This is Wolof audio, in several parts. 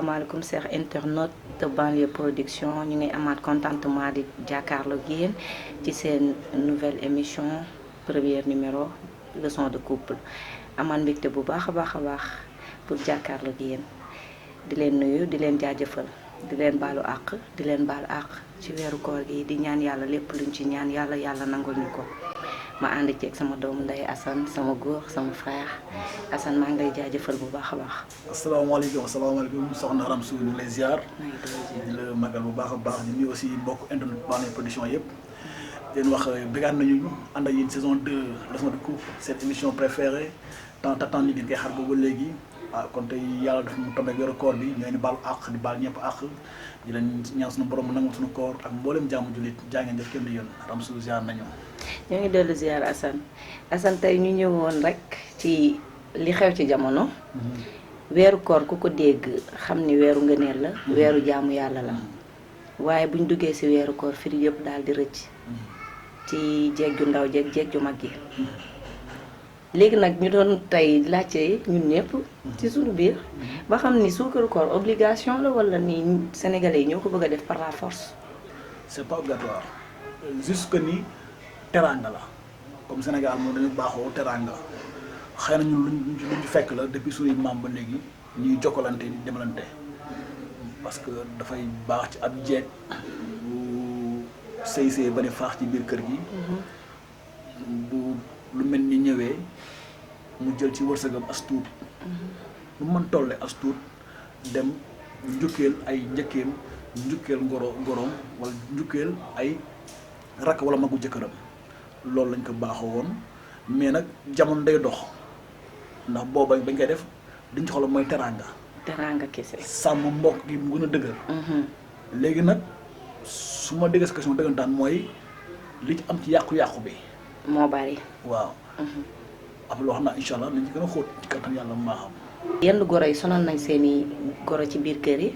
asalaamaaleykum chers internautes de Banlieue Production ñu ngi amaat contentement di jàkkaarloo ak yéen ci seen nouvelle émission premier numéro leçon de couple amaan mbégte bu baax a baax pour jàkkaarloo ak yéen di leen nuyu di leen jaajëfal di leen baalu àq di leen baal àq ci weeru koor gi di ñaan yàlla lépp luñ ci ñaan yàlla nangul ñu ko ma ànd ceeg sama doomu ndey Assane sama góor sama frère Assane maa ngi lay jaajëfal bu baax a baax. asalaamaaleykum soxna Ramsu ñu lay ziar. di la magal bu baax a baax di nuyu aussi mbokk internet Banlieue Production yëpp. di leen wax bégaan nañu ànd ak yéen saison 2 leçon de couple cette émission préférée tant ñu ngeen koy xar boobu ba léegi kon tey yàlla daf mu tombé weeru koor bi ñooy ni baal àq di baal ñëpp àq di leen ñaan suñu borom nangu suñu koor ak mboolem jaamu jullit jaa ngeen def kenn du yéen Ramsu ziar nañu. ñoo ngi dellu ziar Assane tey ñu ñëwoon rek ci li xew ci jamono. weeru koor ku ko dégg xam ni weeru ngëneel la. weeru jaamu yàlla la. waaye buñ duggee ci weeru koor firi yëpp daal di rëcc. ci jeeg ju ndaw jeeg ju mag yi. léegi nag ñu doon tey laajte ñun ñëpp. ci suñu biir. ba xam ni suukaru koor obligation la wala ni sénégalais yi ñoo ko bëgg a def par la force. c'est pas obligatoire juste que ni. teranga la comme Sénégal moom dañu baaxoo teranga xëy na ñun luñ fekk la depuis suñuy maam ba léegi ñuy jokkalante di demalante parce que dafay baax ci ab jeeg bu sëy ba ne faax ci biir kër gi bu lu mel ni ñëwee mu jël ci wërsëgam as tuut lu mën tolle as tuut dem njukkeel ay njëkkeem njukkeel ngoroom wala njukkeel ay rakk wala magu jëkkëram loolu lañ ko baaxoo woon mais nag jamono day dox ndax booba bañ koy def diñ xool mooy teraanga kese sàmm mbokk gi mu gën a dëgër léegi nag su ma déggee sa question dëggantaan mooy li ci am ci yàqu-yàqu bi moo bari waaw ab loo xam naa incha allah nañ ci gën a xóot ci kattan yàlla mu baaxam yenn goro yi sonal nañ seeni goro ci biir kër yi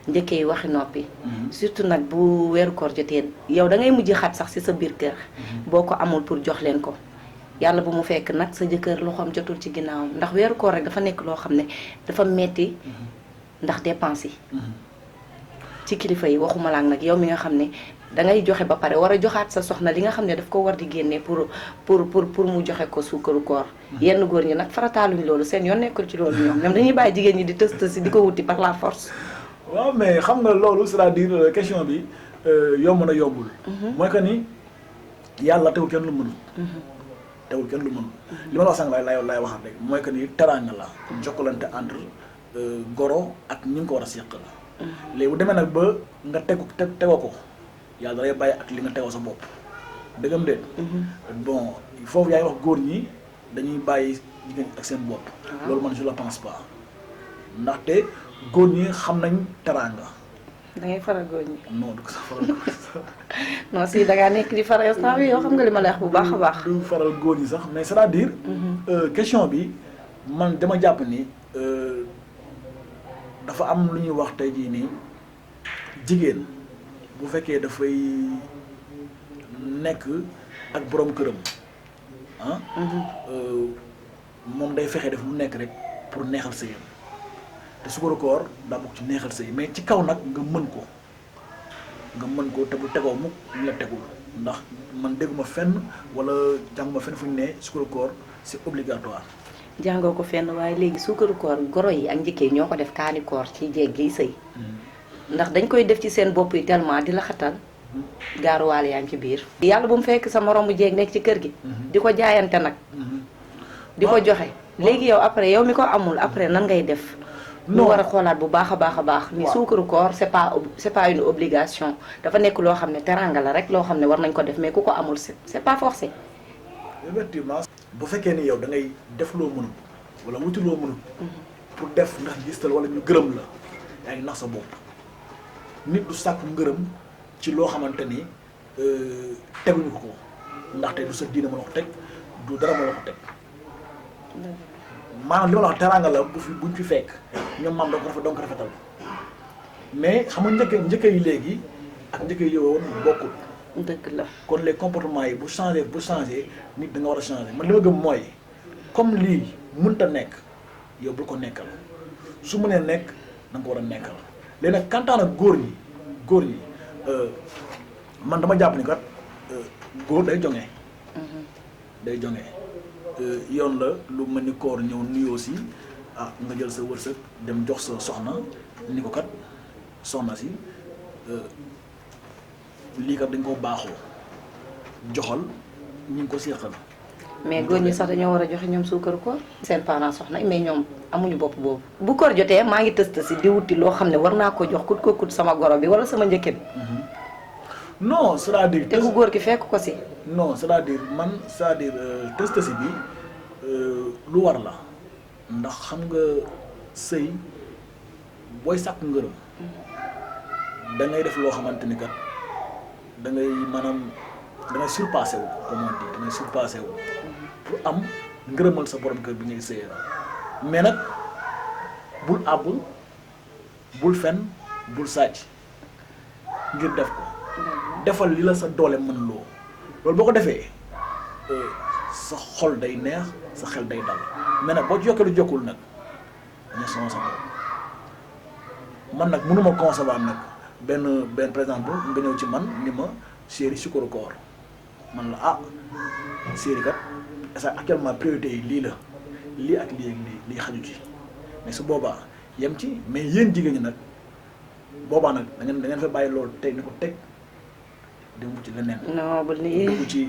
njëkkee yi waxi noppi surtout nag bu weeru koor jotee yow da ngay mujj xat sax ci sa biir kër boo ko amul pour jox leen ko yàlla bu mu fekk nag sa jëkkër loxoom jotul ci ginnaawam ndax weeru koor rek dafa nekk loo xam ne dafa metti ndax dépense yi ci kilifa yi waxuma la nag yow mi nga xam ne dangay joxe ba pare war a joxaat sa soxna li nga xam ne daf ko war di génne pour mu joxe ko suukaru koor yenn góor ñi nag farataaluñ loolu seen yoon nekkul ci loolu ñoom dañuy bàyyi jigéen ñi di tës si di ko wuti par la force. waaw mais xam nga loolu c'est-à-dire question bi yomb na yombul. mooy que ni yàlla tegul kenn lu mënul. tegul kenn lu mënul. li ma la wax sànq laay waxaat rek mooy que ni teraanga la. jokkalante entre goro ak ñi nga ko war a seq la. léegi bu demee nag ba nga tegoo ko. yàlla dalay bàyyi ak li nga tegoo sa bopp dëggam déet bon foofu yaay wax góor ñi dañuy bàyyi jigéen ak seen bopp loolu man je le pense pas ndaxte góor ñi xam nañ teraanga da ngay faral góor ñi non du ko sax faral non si da ngaa nekk di faral saa yoo xam nga li ma lay wax bu baax a baax du faral góor ñi sax mais c'est-à-dire question bi man dama jàpp ni dafa am lu ñuy wax tey jii nii jigéen bu fekkee dafay nekk ak borom këram moom day fexe def lu nekk rek pour neexal sëyam te suukaru koor daa bokk ci neexal sëy mais ci kaw nag nga mën ko te bu tegoo mu ñu la tegul ndax man dégguma fenn wala jànguma fenn fu ñu ne suukaru koor c'est obligatoire. jàngoo ko fenn waaye léegi suukaru koor goro yi ak njëkkee ñoo ko def kaani koor ci jeeg gi sëy ndax dañ koy def ci seen bopp yi tellement di la xatal gaaruwaale yaa ngi ci biir yàlla bu mu fekk sa moromu jeeg nekk ci kër gi di ko jaayante nag di ko joxe léegi yow après yow mi ko amul après nan ngay def ñu war a xoolaat bu baax a baax ni suukaru koor c'est pas une obligation dafa nekk loo xam ne teranga la rek loo xam ne war nañ ko def mais ku ko amul c'est pas forcé effectivement bu fekkee ni yow da ngay def loo mënul wala wuti loo mënul pour def ndax gistal wala ñu gërëm la yaa ngi nax sa bopp nit du sàkku ngërëm ci loo xamante ni teguñu ko ndaxte du sa diina mën a ko teg du dara mën a ko teg maanaam li ma la wax teraanga la buñ fi fekk ñoom maam donc rafetal mais xam nga njëkk yi léegi ak njëkk yi yowoon bokkul. dëgg la kon les comportements yi bu changé nit da nga war a changé man li ma gëm mooy comme lii mënta nekk yow bul ko nekkal su mënee nekk da nga ko war a nekkal léegi nag kantaan ak góor ñi man dama jàpp ni kat góor day jonge day jonge yoon la lu mel ni koor ñëw nuyoo si nga jël sa wërsëg dem jox sa soxna ni ko kat soxna si lii kat dañ ko baaxoo joxal ñu ngi ko seexal. mais góor ñi sax dañoo war a joxe ñoom suukar koor seen parents soxna mais ñoom amuñu bopp boobu. bu koor jotee maa ngi tëst si di wuti loo xam ne war naa ko jox kut ko kut sama goro bi wala sama njëkke bi. non c'est-à-dire. te ku góor ki fekk ko si. non c'est-à-dire tëst si bi lu war la ndax xam nga sëy booy sàkk ngërëm da ngay def loo xamante ni kat da ngay maanaam da ngay surpassé wu comme on dit da ngay surpassé wu pour am ngërëmal sa borom kër bi ngay sëyee mais nag bul àbb bul fen bul sàcc ngir def ko defal li la sa doole mën loo loolu boo ko defee sa xol day neex sa xel day dal mais nag boo ci yokkee lu jokkul nag ña sama sa bopp man nag mënuma concevoir nag benn par exemple nga ñëw ci man ni ma chéri sukkaru koor man la chéri kat est-ce que actuellement priorité yi lii la lii ak lii xaju ci mais su boobaa yem ci mais yéen jigéen ñi nag boobaa nag da ngeen fa bàyyi loolu teg ni ko teg dem ci leneen. non bul ni dugg ci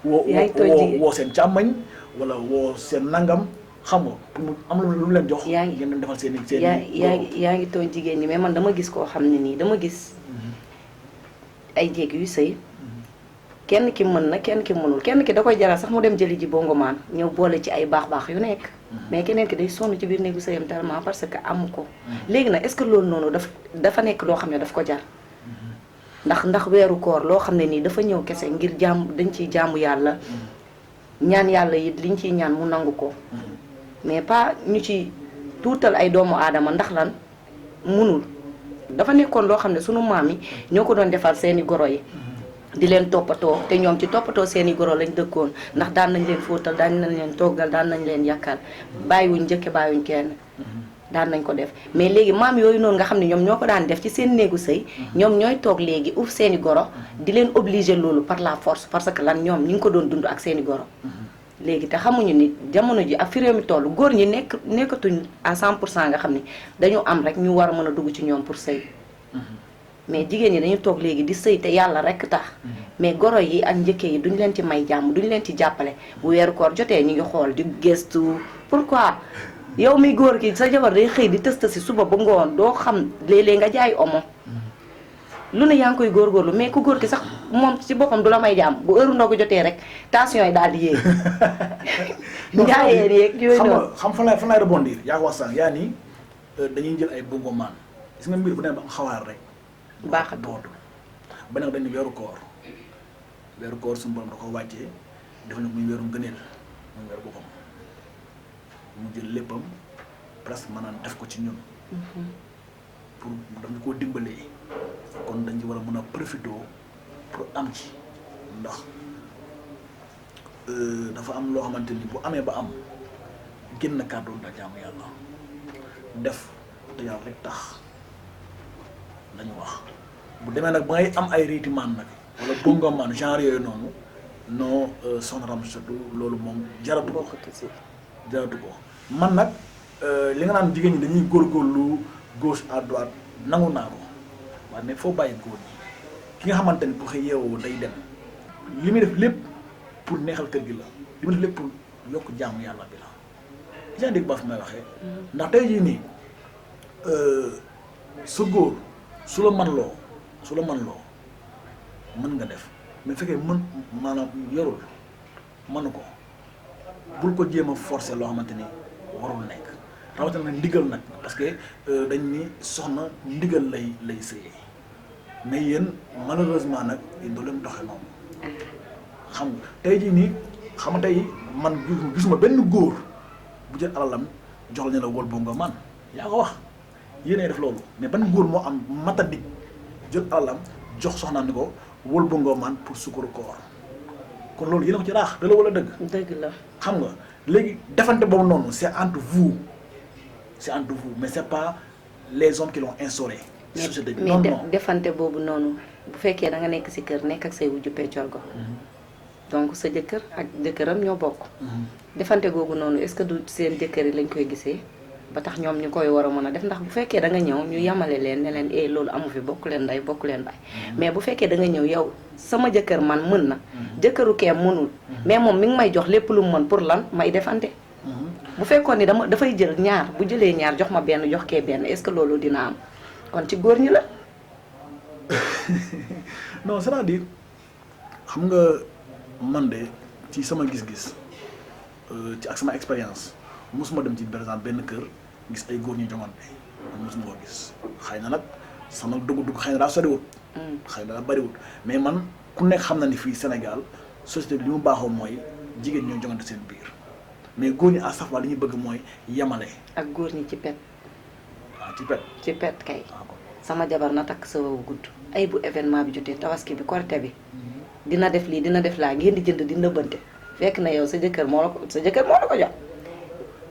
woo seen càmmañ wala woo seen nangam xam nga pour mu am lu mu leen jox. yaa ngi ngeen defal seen yaa ngi tooñ jigéen ñi mais man dama gis koo xam ne nii dama gis ay jéeg yu sëy kenn ki mën na kenn ki mënul kenn ki da koy jaral sax mu dem jëli ji bongomaan ñëw boole ci ay baax yu nekk mais keneen ki day sonn ci biir néegu sëyam tellement parce que amu ko léegi nag est-ce que loolu noonu dafa nekk loo xam ne daf ko jar ndax weeru koor loo xam ne nii dafa ñëw kese ngir dañ ciy jaamu yàlla ñaan yàlla it liñ ciy ñaan mu nangu ko mais pas ñu ci tuutal ay doomu aadama ndax lan munul dafa nekkoon loo xam ne sunu maam yi ñoo ko doon defal seeni goro yi di leen toppatoo te ñoom ci toppatoo seeni goro lañ dëkkoon ndax daan nañ leen fóotal daan nañ leen toggal daan nañ leen yàkkal bàyyiwuñ njëkke bàyyiwuñ kenn daan nañ ko def mais léegi maam yooyu noonu nga xam ne ñoom ñoo ko daan def ci seen néegu sëy ñoom ñooy toog léegi uuf seeni goro di leen obligé loolu par la force parce que lan ñoom ñu ngi ko doon dund ak seeni goro léegi te xamuñu ni jamono ji ak fi réew mi toll góor ñi nekkatuñ à 100% nga xam ne dañu am rek ñu war a mën a dugg ci ñoom pour sëy mais jigéen ñi dañu toog léegi di sëy te yàlla rek tax mais goro yi ak njëkke yi duñ leen ci may jàmm duñ leen ci jàppale bu weeru koor jotee ñu ngi xool di gëstu pourquoi yow mi góor ki sa jabar day xëy di tësta si suba ba ngoon doo xam léeg-léeg nga jaay omo lu ne yaa ngi koy góorgóorlu mais ku góor ki sax moom ci boppam du la may jàmm bu heure ndogu jotee rek tension yi daal di yéeg njaayeen yeeg yooyu noonu xam fan laay rebondir yaa ko wax sànq yaa ni dañuy jël ay bongo maan gis nga mbir bu ne ba am xawaar rek baax dootu ba nag dañu weeru koor suñu borom da ko wàccee dafa ne muy weeru ngëneel muy weeru boppam mu jël léppam presque maanaam def ko ci ñun pour dañu koo dimbalee kon dañ ci war a mën a profité pour am ci ndax dafa am loo xamante ni bu amee ba am génn kàddu da jaamu yàlla def te yàlla rek tax lañu wax bu demee nag ba ngay am ay riitimaan nag wala bongomaan genre yooyu noonu non sonaram surtout loolu moom jaratu ko man nag li nga naan jigéen ñi dañuy góorgóorlu gauche à droite nangu naa ko waaye mais foo bàyyi góor ñi ki nga xamante ni bu xëy yeewoo day dem li muy def lépp pour neexal kër gi la li muy def lépp pour yokk jaamu yàlla bi la yaa dégg ba fi may waxee ndax tey jii nii sa góor su la man loo mën nga def mais fekkee maanaam yorul mënu ko bul ko jéem a forcer loo xamante ni warul nekk rawatina nag ndigal nag parce que dañ ni soxna ndigal lay sëyee mais yéen malheureusement nag yéen doo leen doxe noonu xam nga tey jii nii xam nga tey man gisuma benn góor bu jël alalam jox la ne la wol boo nga man yaa ko wax yéenay def loolu mais ban góor moo am matadik jël alalam jox soxnaam ni ko wol boo nga man pour sukkaru koor kon loolu yéen a ko ci raax da la wala dëgg la xam nga léegi defante boobu noonu c'est entre vous mais c'est pas les hommes qui l'ont instauré. société bi mais non non defante boobu noonu bu fekkee da nga nekk ci kër nekk ak say wujju peccorgo donc sa jëkkër ak jëkkëram ñoo bokk. defante googu noonu est-ce que du seen jëkkër yi lañ koy gisee ba tax ñoom ñu koy war a mën a def ndax bu fekkee da nga ñëw ñu yamale leen ne leen loolu amu fi bokk leen nday bokk leen bay mais bu fekkee da nga ñëw yow sama jëkkër man mën na jëkkëru kee mënul mais moom mi ngi may jox lépp lu mu mën pour lan may defante. bu fekkoon ni dafay jël ñaar bu jëlee ñaar jox ma benn jox kee benn est-ce que loolu dina am kon ci góor ñi la. non c'est-à-dire xam nga man de ci sama gis-gis ci ak sama expérience mosuma dem ci par exemple benn kër gis ay góor ñu jongante man mosuma ko gis xëy na nag sama dugg xëy na daa soriwut. xëy na daa bariwut mais man ku nekk xam na ni fii Sénégal société bi li mu baaxoo mooy jigéen ñoo jongante seen biir mais góor ñi à chaque fois li ñu bëgg mooy yamale. ak góor ñi ci pet. waaw ci pet. ci pet kay. sama jabar na takk sa wow gudd ay bu événement bi jotee tabaski bi korite bi dina def lii dina def laa ngeen di jënd di nëbbante fekk na yow sa jëkkër moo la ko jox.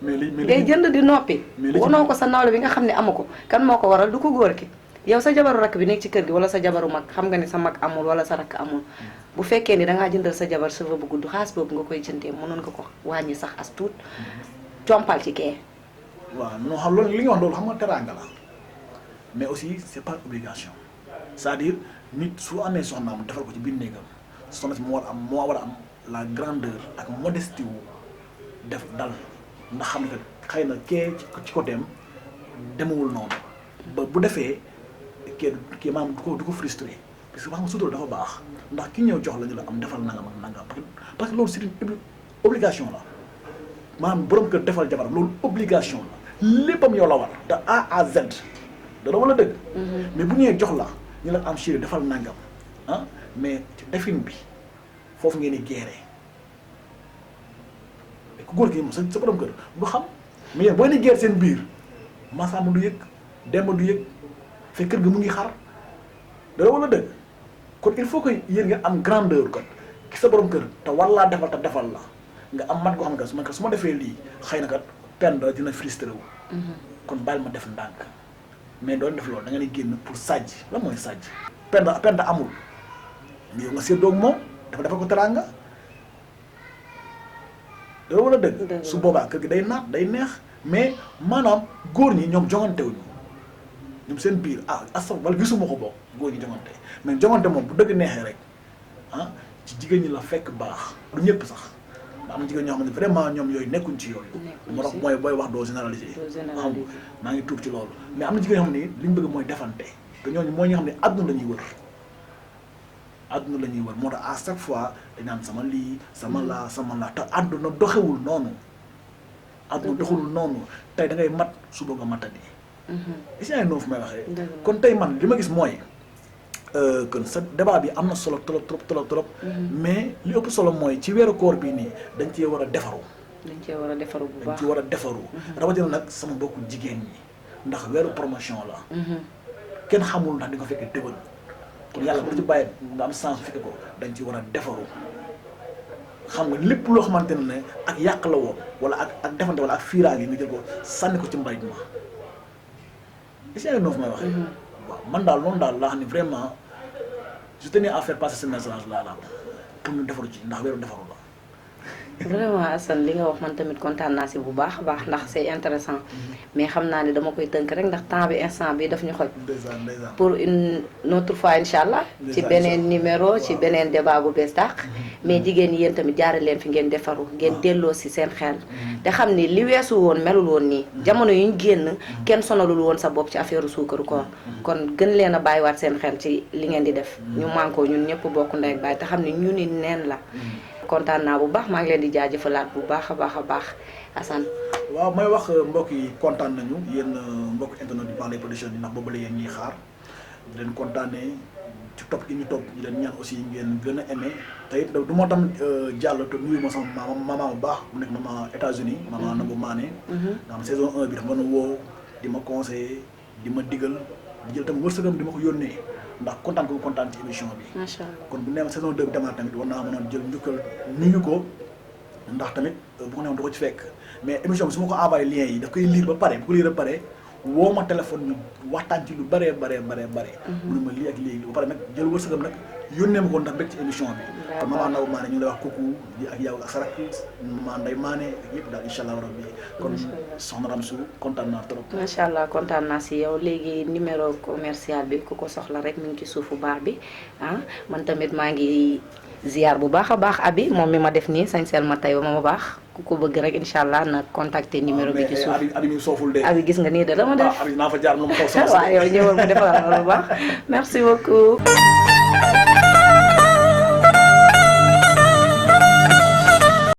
mais li ngay jënd di noppi. wonoo ko sa nawle bi nga xam ne amu ko kan moo ko waral du ko góor ki yow sa jabaru rakk bi nekk ci kër gi wala sa jabaru mag xam nga ni sa mag amul wala sa rakk amul bu fekkee ni dangaa jëndal sa jabar cheveux bu gudd xaas boobu nga koy jëndee mënoon nga ko wàññi sax as tuut compal ci kee. waaw non xam loolu li nga wax loolu xam nga teraanga la mais aussi c'est pas obligation c'est-à-dire nit su amee soxnaam defal ko ci biir néegam soxna si moo war a am la grandeur ak modestie wu def dal ndax xam nga xëy na kee ci côté am demewul noonu ba bu defee kii maanaam du ko frustré parce que wax nga sutura dafa baax ndax ki ñëw jox la ñu la am defal nangam ak nangam parce que loolu c'est une obligation la maanaam borom kër defal jabaram loolu obligation la léppam yow la war de A à Z dara wala dëgg. mais bu ñëwee jox la ñu la am chéri defal nangam ah mais ci defin bi foofu ngeen di gérer ku góor gi moom sa borom kër du xam mais yéen boo leen di gérer seen biir Massamba du yëg Demba du yëg fekk kër ga mu ngi xar dara wala dëgg kon il faut que yéen nga am grandeur kon ki sa borom kër te war laa defal te defal la nga am mat goo xam nga su ma defee lii xëy na kat pend dina frustré wu. kon bàyyi ma def ndànk mais doon def loolu da nga ne génn pour sàjj la mooy sàjj. pend amul mais yow nga séddoo ak moom dafa defal ko teraanga dara wala dëgg. su boobaa kër gi day naat day neex mais maanaam góor ñi ñoom jongantewuñu ñoom seen biir wala gisuma ko bokk góor ñi jongante mais jongante moom bu dëgg neexee rek ci jigéen ñi la fekk baax du ñëpp sax am na jigéen ñoo xam ne vraiment ñoom yooyu nekkuñ ci yooyu moo tax mooy booy wax doo généraliser xam maa ngi tuub ci loolu mais am na jigéen ñoo xam ne li ñu bëgg mooy defante te ñooñu mooy ñi nga xam ne àdduna la ñuy wër moo tax à chaque fois dañ naan sama lii sama laa te àdduna doxewul noonu tey da ngay mat suba nga matadi is yaa ngi noonu fu may waxee kon tey man li ma gis mooy kon sa débat bi am na solo trop mais li ëpp solo mooy ci weeru koor bii nii dañ cee war a defaru bu baax rawatina nag sama mbokku jigéen ñi ndax weeru promotion la kenn xamul ndax di nga fekkee déwén kon yàlla bu ci bàyyi nga am chance fekke ko dañ ci war a defaru xam nga lépp loo xamante ne ak yàq la woon wala ak defante wala ak fiiraange nga jël ko sànni ko ci mbalit ma is yaa ngi noonu fu may waxee waaw man daal noonu daal laa xam ne vraiment je tenais à faire passer ce message là pour ñu defaru ci ndax weeru defaru la. vraiment Assane li nga wax man tamit kontaan naa si bu baax a baax ndax c'est intéressant mais xam naa ne dama koy tënk rek ndax temps bi instant bi daf ñu xoj. pour une autre fois incha allah. ci beneen numéro ci beneen débat bu bees tàq. mais jigéen ñi yéen tamit jaare leen fi ngeen defaru ngeen delloo si seen xel. te xam ni li weesu woon melul woon nii jamono yu ñu génn kenn sonalul woon sa bopp ci affaire suukaru koor kon gën leen a bàyyiwaat seen xel ci li ngeen di def. ñu mànkoo ñun ñëpp bokk ndey ak baay te xam ni ñu ni neen la. kontaan naa bu baax maa ngi leen di jaajëfalaat bu baax a baax Assane. waaw may wax mbokk yi kontaan nañu yéen mbokk internet di Banlieue Production yi ndax boobu la yéen ñuy xaar di leen kontaanee ci topp gi ñu topp di leen ñaan aussi ngeen gën a aimé te it du moo tam jàll te nuyu ma sama maman bu baax bu nekk maman États-Unis maman Nabou Mané nga xam saison 1 bi dafa mën a woo di ma conseiller di ma digal di jël tam wërsëgam di ma ko yónnee ndax kontaan ko kontaan ci émission bi. macha allah kon bu nee saison 2 bi demaat tamit war naa mën a jël njukkal nuyu ko ndax tamit bu ko newoon da ko ci fekk mais émission bi su ma ko envoyé lien yi daf koy lire ba pare bu ko lire ba pare woo ma téléphone ñu waxtaan ci lu bëree mu ne ma lii ak lii ba pare nag jël wërsëgam nag yónnee ma ko ndax bëgg ci émission bi. kon maman Ndaw Mané ñu ngi lay wax kooku ak yow ak sa rakk maman Ndeye Mané ak yëpp daal incha allah rabbi kon soxna Ramsu kontaan naa trop. macha allah kontaan naa si yow léegi numéro commercial bi ku ko soxla rek mi ngi ci suufu baax bi man tamit maa ngi ziar bu baax a baax abi moom mi ma def nii sañseel ma tey ba ma baax ku ko bëgg rek incha allah na contacter numéro bi ci suuf. abi mi sooful de. abi gis nga nii de la ma def. abi naa fa jaar lu ma xaw waaw yow ñëwal mu defal la lu baax merci beaucoup.